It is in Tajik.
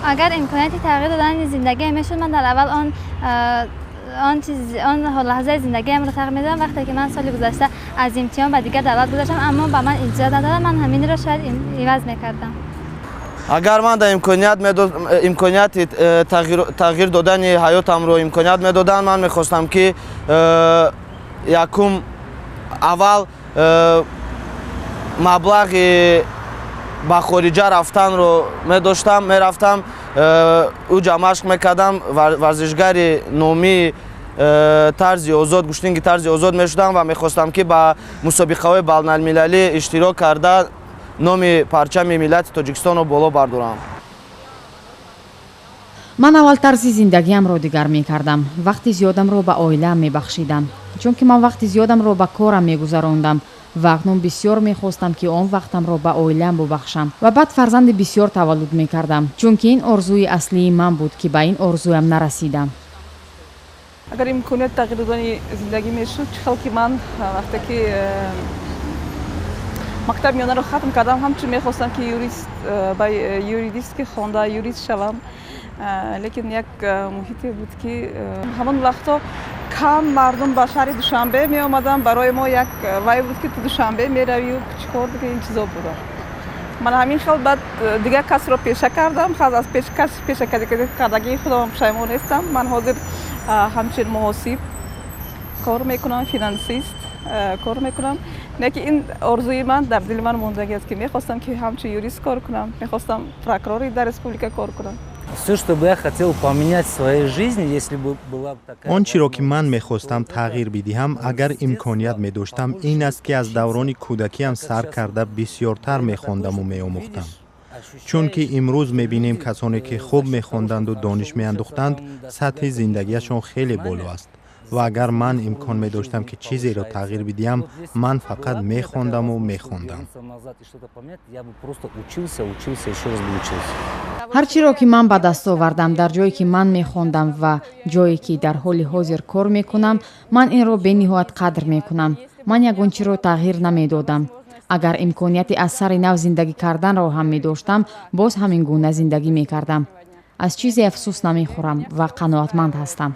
Агар имконияти тағйир додани зиндагиам мешуд, ман дар аввал он чиз, он лаҳзаи зиндагиамро тағйир медодам, вақте ки ман соли гузашта аз имтиҳон ба дигар давлат гузаштам, аммо ба ман иҷозат надоданд. Ман ҳаминро шояд иваз мекардам. Агар ман да имконият имконияти тағйир додани ҳаётамро имконият медоданд, ман мехостам, ки якум аввал маблағи ба хориҷа рафтанро медоштам, мерафтам, уҷа машқ мекардам, варзишгари номии тарзи озод, гӯштинги тарзи озод мешудам ва мехостам, ки ба мусобиқаҳои байналмилалӣ иштирок карда, номи парчами миллати Тоҷикистонро боло бардорам. Ман аввал тарзи зиндагиамро дигар мекардам, вақти зиёдамро ба оилаам мебахшидам, чунки ман вақти зиёдамро ба корам мегузарондам ва акнун бисёр мехостам, ки он вақтамро ба оилаам бубахшам ва баъд фарзанди бисёр таваллуд мекардам, чунки ин орзуи аслии ман буд, ки ба ин орзуям нарасидам. Агар имконият тағйир додани зиндагӣ мешуд, чӣ хел ки ман вақте ки мактаби миёнаро хатм кардам, ҳамчун мехостам, ки юрист ба юридически хонда, юрист шавам, лекин як муҳите буд, ки ҳамон вақтҳо кам мардум ба шаҳри Душанбе меомаданд. Барои мо як вай буд, ки ту Душанбе меравию чӣ кор, дига ин чизо буда. Ман ҳамин хел баъд дигар касро пеша кардам. Аз пеша кардагии худам пушаймон нестам. Ман ҳозир ҳамчун муҳосиб кор мекунам, финансист кор мекунам, лекин ин орзуи ман дар дили ман мондагӣ аст, ки мехостам, ки ҳамчун юрист кор кунам, мехостам прокурори дар республика кор кунам. Все, что бы я хотел поменять в своей жизни, если бы была такая. Он чиро, ки ман мехостам тағйир бидиҳам, агар имконият медоштам, ин аст, ки аз даврони кӯдакиам сар карда бисёртар мехондаму меомӯхтам, чунки имрӯз мебинем, касоне ки хуб мехонданду дониш меандухтанд, сатҳи зиндагиашон хеле боло аст. Ва агар ман имкон медоштам, ки чизеро тағйир бидиҳам, ман фақат мехондаму мехондам. Я бы просто учился, учился, еще раз бы учился. Ҳар чиро, ки ман ба даст овардам, дар ҷое ки ман мехондам ва ҷое ки дар ҳоли ҳозир кор мекунам, ман инро бениҳоят қадр мекунам. Ман ягон чиро тағйир намедодам. Агар имконияти аз сари нав зиндагӣ карданро ҳам медоштам, боз ҳамин гуна зиндагӣ мекардам. Аз чизе афсӯс намехӯрам ва қаноатманд ҳастам.